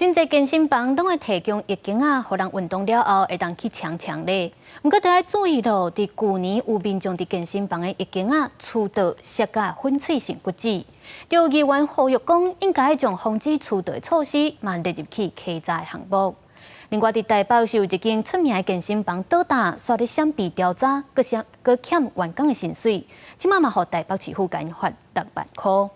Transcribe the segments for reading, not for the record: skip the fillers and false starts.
真濟健身房攏會提供浴巾仔，予人運動了後會當去沖沖咧。毋過著愛注意囉，佇舊年有民眾佇健身房的浴巾仔跙到摔甲粉碎性骨折，就有議員呼籲講，應該將防止跙倒的措施嘛列入去稽查項目。另外，佇台北是有一間出名的健身房倒塌，煞咧閃避調查，閣欠閣欠員工的薪水，這馬嘛予台北市府共𪜶罰6萬箍。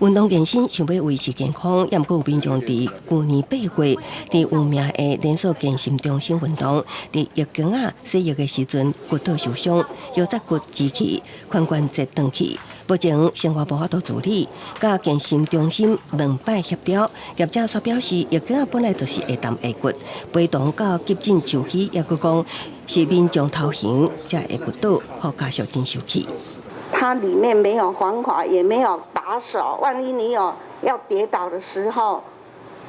運動健身想欲維持健康，也毋過有民眾佇舊年8月，佇有名的連鎖健身中心運動，佇浴缸仔洗浴的時陣骨倒受傷，腰脊骨折去，髖關節斷去。目前生活無法度自理，佮健身中心兩擺協調，業者煞表示，浴缸仔本來就是會澹會骨，陪同到急診就醫，抑閣講是民眾偷閒才會骨倒，予家屬真生氣。它裡面沒有防滑，也沒有把手，萬一你有要跌倒的時候，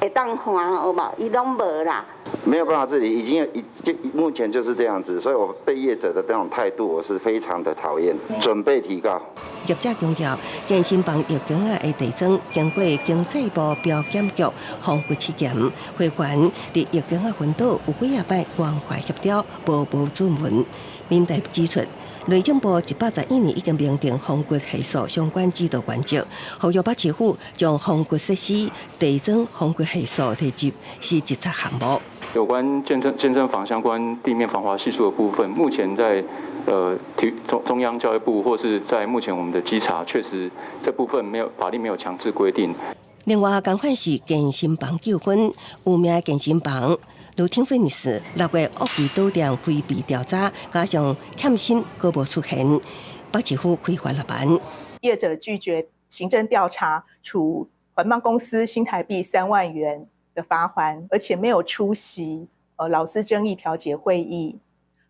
會當滑有無？伊攏無啦。沒有辦法自理，已經就目前就是這樣子，所以我對業者的這種態度，我是非常的討厭，準備提告。業者強調，健身房浴缸仔的地磚經過經濟部標檢局防骨試驗，會員佇浴缸仔昏倒有幾仔擺關懷協調，無無主文。民代指出，內政部111年已經明定防骨係數相關指導原則，呼籲北市府將防骨設施、地磚防骨係數提入是稽查項目。有關健身房相關地面防滑係數的部分，目前在體中央教育部或是在目前我們的稽查，確實這部分沒有法令沒有強制規定。另外，仝款是健身房糾紛，有名健身房 Routine Fitness 6月惡意倒店規避調查，加上欠薪閣無出現，北市府開罰6萬。業者拒絕行政調查，處環邦公司新台幣3萬元的罰鍰，而且沒有出席勞資爭議調解會議。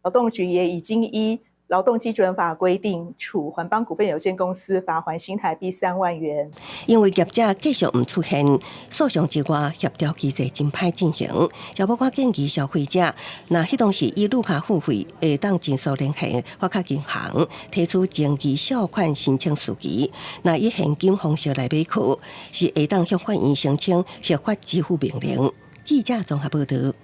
勞動局也已經依勞動基準法規定，處環邦股份有限公司罰鍰新台幣3萬元。因為業者繼續毋出現，訴訟之外協調機制真歹進行。消保官建議消費者，若彼當時以綠卡付費，會當盡速聯繫發卡銀行，提出爭議繳款申請書據。若以現金方式來買課，是會當向法院申請核發支付命令。記者綜合報導。